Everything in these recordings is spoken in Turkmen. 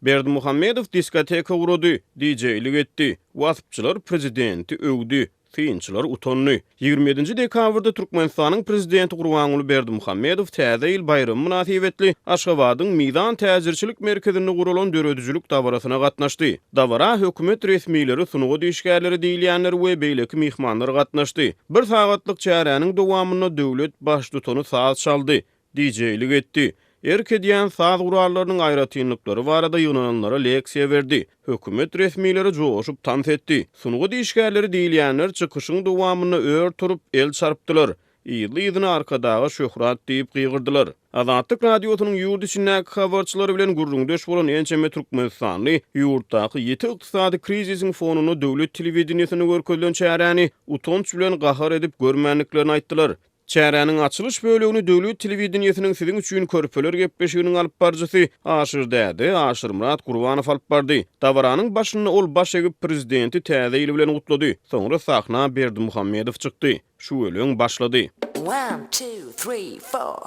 Berdimuhamedow diskoteka gurady, DJ-lik etdi, waspçylar prezidenti öwdi, synçylar utandy. 27-nji dekabrda Türkmenistanyň Prezidenti Gurbanguly Berdimuhamedow Täze ýyl baýramy mynasybetli Aşgabadyň Mizan täjirçilik merkezinde guralan döredijilik dabarasyna gatnaşdy. Dabara hökümet resmileri, sungat işgärleri diýilýänler we beýleki myhmanlar gatnaşdy. Bir sagatlyk çäräniň dowamynda döwlet Baştutany saz çaldy, DJ-lik etdi. Erk edýän saz gurallarynyň aýratynlyklary barada ýygnananlara leksiýa berdi. Hökümet resmileri joşup tans etdi. Sungat işgärleri diýilýänler çykyşyň dowamynda ör turup, el çarpdylar. Yzly-yzyna Arkadaga şöhrat diýip gygyrdylar. Azatlyk Radiosynyň ýurt içindäki habarçylary bilen gürrüňdeş bolan ençeme türkmenistanly ýurtdaky ýiti ykdysady krizisiň fonunda döwlet telewideniýesinde görkezilen çäräni utanç bilen gahar edip görmändiklerini aýtdylar. Çäräniň açylyş bölegini döwlet telewideniýesiniň Siziň üçin körpeler gepleşiginiň alyp baryjysy Aşyr däde, Aşyrmyrat Gurbanow alyp bardy. Dabaranyň başynda ol baş egip prezidenti Täze ýyl bilen gutlady. Soňra sahna Berdimuhamedow çykdy. Şüweleň başlady. One, two, three, four.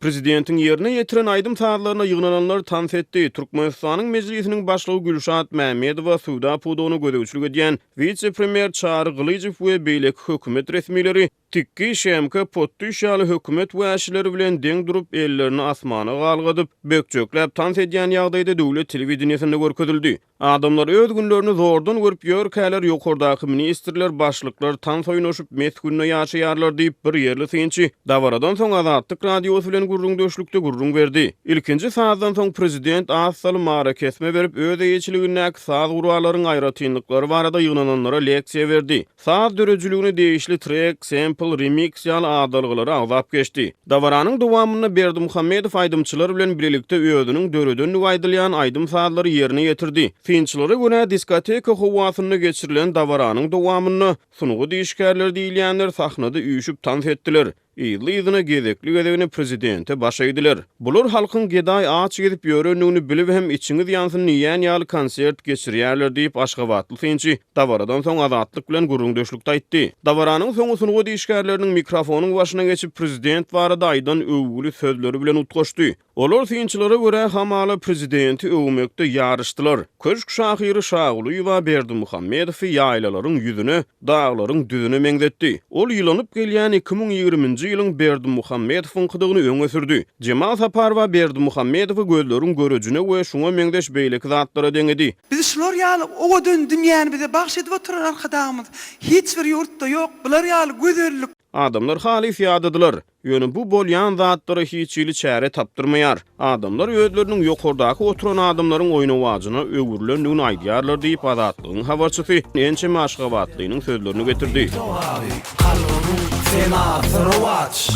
Prezidentiň ýerine ýetiren aýdym-sazlaryna ýygnananlar tans etdi. Türkmenistanyň Mejlisiniň Başlygy Gülşat Mämmedowa, söwda pudagyna gözegçilik edýän wise-premýer Çary Gylyjow we beýleki hökümet resmileri Tikgi, Şemka, Potdyş ýaly hökümet wäşileri bilen deň durup, ellerini asmana galgadyp, bökjekläp tans edýän ýagdaýda döwlet telewideniýesinde görkezildi. Adamlar öz günlerini zordan görüp ýörkäler, ýokardaky ministrler, başlyklar tans oýnaşyp, mes günde ýaşaýarlar diýip, bir ýerli synçy dabaradan soň Azatlyk Radiosy bilen gürrüňdeşlikde gürrüň berdi. Ilkinji sazdan soň prezident az salym arakesme berip, öz eýeçiligindäki saz gurallaryň aýratynlyklary barada ýygnananlara leksiýa berdi. Saz döredijiligine degişli trek, sempl, remiks ýaly adalgalary agzap geçdi. Dabaranyň dowamynda Berdimuhamedow aýdymçylar bilen bilelikde özüniň döredendigi aýdylýan aýdym-sazlary ýerine ýetirdi. Synçylara görä, diskoteka howasynda geçirilen dabaranyň dowamynda sungat işgärleri diýilýänler sahnada üýşüp tans etdiler. Yzly-yzyna gezekli-gezegine prezidente baş egdiler. Bular halkyň gedaý aç gezip ýörendigini bilip hem içiňiz ýansyn diýýän ýaly konsert geçirýärler diýip, aşgabatly synçy dabaradan soň Azatlyk bilen gürrüňdeşlikde aýtdy. Dabaranyň soňy sungat işgärleriniň mikrofonyň başyna geçip prezident barada aýdan öwgüli sözleri bilen utgaşdy. Olar synçylara görä hamala prezidenti öwmekde ýaryşdylar. Köşk şahyry Şagulyýewa Berdimuhamedowy ýaýlalaryň ýüzüne, daglaryň düzüne meňzetdi. Ol ýylanyp gelýän 2020-nji ýylyň Berdimuhamedowyňkydygyny öňe sürdi. Jemal Saparowa Berdimuhamedowy gözleriň görejine we şuňa meňzeş beýleki zatlara deňedi. Biz şular ýaly owadan dünýäni bize bagş edip oturan Arkadagymyz hiç bir ýurtda ýok bular ýaly gözellik. Adamlar halys ýadadylar. Ýöne bu bolýan zatlara hiç hili çäre tapdyrmaýar. Adamlar özleriniň ýokardaky oturan adamlaryň oýnawajyna öwrülendigini aýdýarlar diýip, Azatlygyň habarçysy ençeme aşgabatlynyň sözlerini getirdi. Jogaby, Kalbymyň senasy rowaç!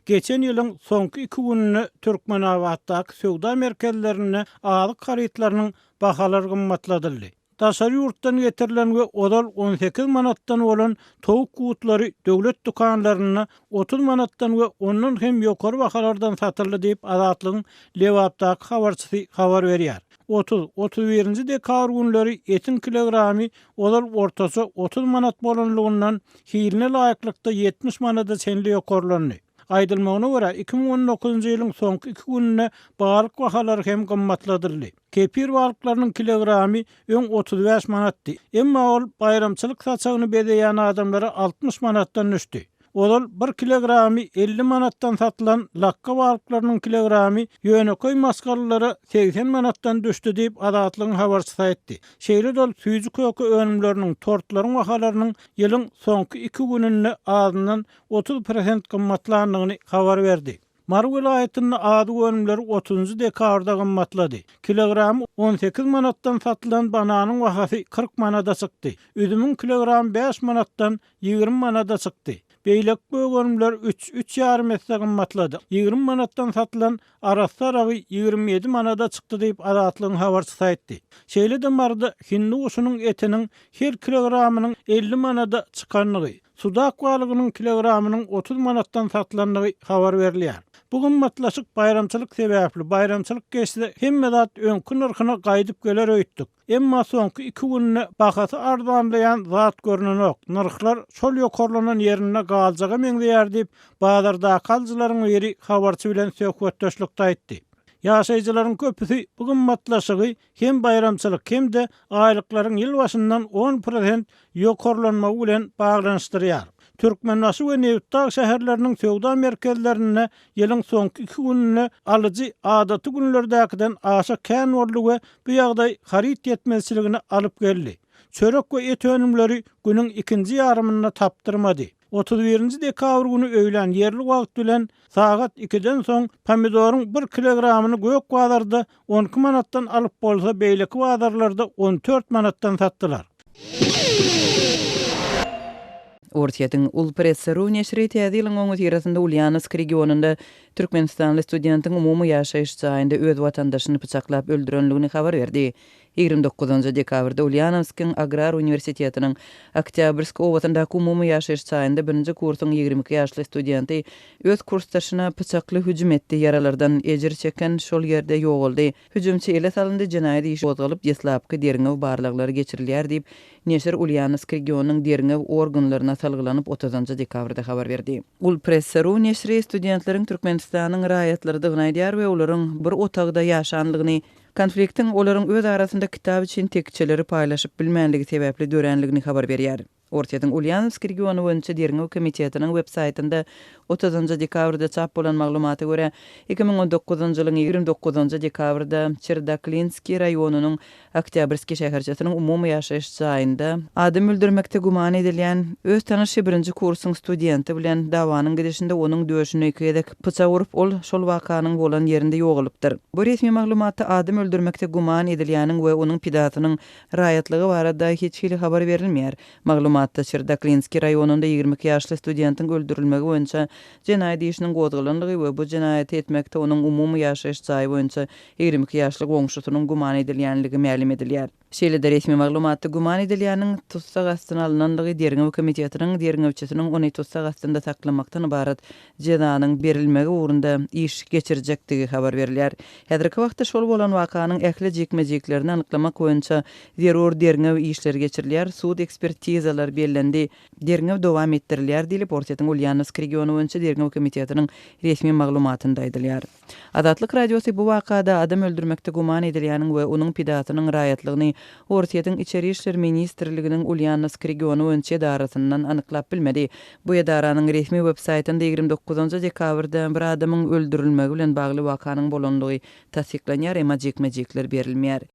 Geçen ýylyň soňky iki gününde Türkmenabatdaky söwda merkezlerinde azyk harytlarynyň bahalary gymmatladyldy. Daşary ýurtdan getirilen we ozal 18 manatdan bolan towuk gutlary döwlet dükanlarynda 30 manatdan we ondan hem ýokary bahalardan satyldy diýip, Azatlygyň Lebapdaky habarçysy habar berýär. Otuz, otuz birinji dekabr günleri etiň kilogramy ozal ortaça 30 manat bolanlygyndan hiline laýyklykda 70 manada çenli ýokarlandy. Aýdylmagyna görä, 2019-njy ýylyň soňky iki gününde balyk bahalary hem gymmatladyldy. Kepir balyklarynyň kilogramy öň 35 manatdy. Emma ol baýramçylyk saçagyny bezeýän adamlara 60 manatdan düşdi. Ozal bir kilogramy 50 manatdan satylan lakga balyklarynyň kilogramy ýönekeý maşgalalara 80 manatdan düşdi diýip, Azatlygyň habarçysy aýtdy. Şeýle-de ol süýji-köke önümleriniň, tortlaryň bahalarynyň ýylyň soňky iki gününde azyndan 30 prosent gymmatlandygyny habar berdi. Mary welaýatynda azyk önümleri otuzynjy dekabrda gymmatlady. Kilogramy 18 manatdan satylan bananyň bahasy 40 manada çykdy. Üzümiň kilogramy 5 manatdan 20 manada çykdy. Beýleki gök önümler üç, üç ýarym esse gymmatlady. 20 manatdan satylan arassa aragy 27 manada çykdy diýip, Azatlygyň habarçysy aýtdy. Şeýle-de Maryda hindi guşunyň etiniň her kilogramynyň 50 manada çykandygy, Sudak balygynyň kilogramynyň 30 manatdan satylandygy habar berilýär. Bu gymmatlaşyk baýramçylyk sebäpli, baýramçylyk geçse hemme zat öňki nyrhyna gaýdyp geler öýtdük. Emma soňky iki günde bahasy arzanlaýan zat görnenok, nyrhlar şol ýokarlanan ýerinde galjaga meňzeýär diýip, bazardaky alyjylaryň biri habarçy bilen söhbetdeşlikde aýtdy. Ýaşaýjylaryň köpüsi bu gymmatlaşygy hem baýramçylyk hem-de aýlyklaryň ýyl başyndan on prosent ýokarlanmagy bilen baglanyşdyrýar. Türkmenbaşy we Nebitdag şäherleriniň söwda merkezlerinde ýylyň soňky iki gününde alyjy adaty günlerdäkiden aşa kän boldy we bu ýagdaý haryt ýetmezçiligine alyp geldi. Çörek we et önümleri günüň ikinji ýarymynda tapdyrmady. 31-nji dekabr güni öýlän ýerli wagt bilen sagat ikiden soň pomidoryň bir kilogramyny gök bazarda 12 manatdan alyp bolsa, beýleki bazarlarda 14 manatdan satdylar. Orsýetiň Ulpressa. Ru neşiri Täze ýylyň öňüsyrasynda Ulýanowsk regionynda türkmenistanly studentiň umumy ýaşaýyş jaýynda öz watandaşyny pyçaklap öldürenligini habar berdi. 29 dekabrda Ulýanowskyň agrar uniwersitetiniň Oktýabrsk obasyndaky umumy ýaşaýyş jaýynda birinji kursuň 22 ýaşly studenti öz kursdaşyna pyçakly hüjüm etdi, ýaralardan ejir çeken şol ýerde ýogaldy. Hüjümçi ele salyndy, jenaýat işi gozgalyp, deslapky derňew barlaglary geçirilýär diýip, neşir Ulýanowsk regionynyň derňew organlaryna salgylanyp, otuzynjy dekabrda habar berdi. Gulpressa. Ru neşiri studentleriň Türkmenistanyň raýatlarydygyny aýdýar we olaryň bir otagda ýaşanlygyny, konfliktiň olaryň öz arasynda kitap üçin tekjeleri paýlaşyp bilmänligi sebäpli döränligini habar berýär. Orsýetiň Ulýanowsk regiony boýunça derňew komitetiniň web-saýtynda otuzynjy dekabrda çap bolan maglumata görä, 2019-njy ýylyň 29-njy dekabrda Çerdaklinskiý raýonynyň Oktýabrskiý şäherçesiniň umumy ýaşaýyş jaýynda, adam öldürmekde güman edilýän öz tanyşy birinji kursuň studenti bilen dawanyň gidişinde onuň döşüne iki gezek pyçak urup, ol şol wakanyň bolan ýerinde ýogalypdyr. Bu resmi maglumatda adam öldürmekde güman edilýäniň we onuň pidasynyň Raýatlygy barada hiç hili habar berilmeýär. Maglumatda Çerdaklinskiý raýonynda 22 ýaşly studentiň öldürilmegi boýunça jenaýat işiniň gozgalandygy we bu jenaýaty etmekde onuň umumy ýaşaýyş jaýy boýunça 22 ýaşly goňşusynyň güman edilýänligi mälim edilýär. Şeýle-de resmi maglumatda güman edilýäniň tussag astyna alnandygy, derňew komitetiniň derňewçisiniň ony tussag astynda saklamakdan ybarat jezanyň berilmegi ugrunda iş geçirjekdigi habar berilýär. Häzirki wagtda şol bolan wakanyň ähli jikme-jiklerini anyklamak boýunça zerur derňew işleri geçirilýär, sud ekspertizalar bellendi, derňew dowam etdirilýär diýlip, Orsýetiň Ulýanowsk regiony boýunça derňew komitetiniň resmi maglumatynda aýdylýar. Azatlyk Radiosy bu wakada adam öldürmekde güman edilýäniň we onuň pidasynyň raýatlygyny Orsýetiň Içeri işler ministrliginiň Ulýanowsk regiony boýunça edarasyndan anyklap bilmedi. Bu edaranyň resmi web-saýtynda 29 dekabrda bir adamyň öldürilmegi bilen bagly wakanyň bolandygy tassyklanýar, emma jikme-jikler berilmeýär.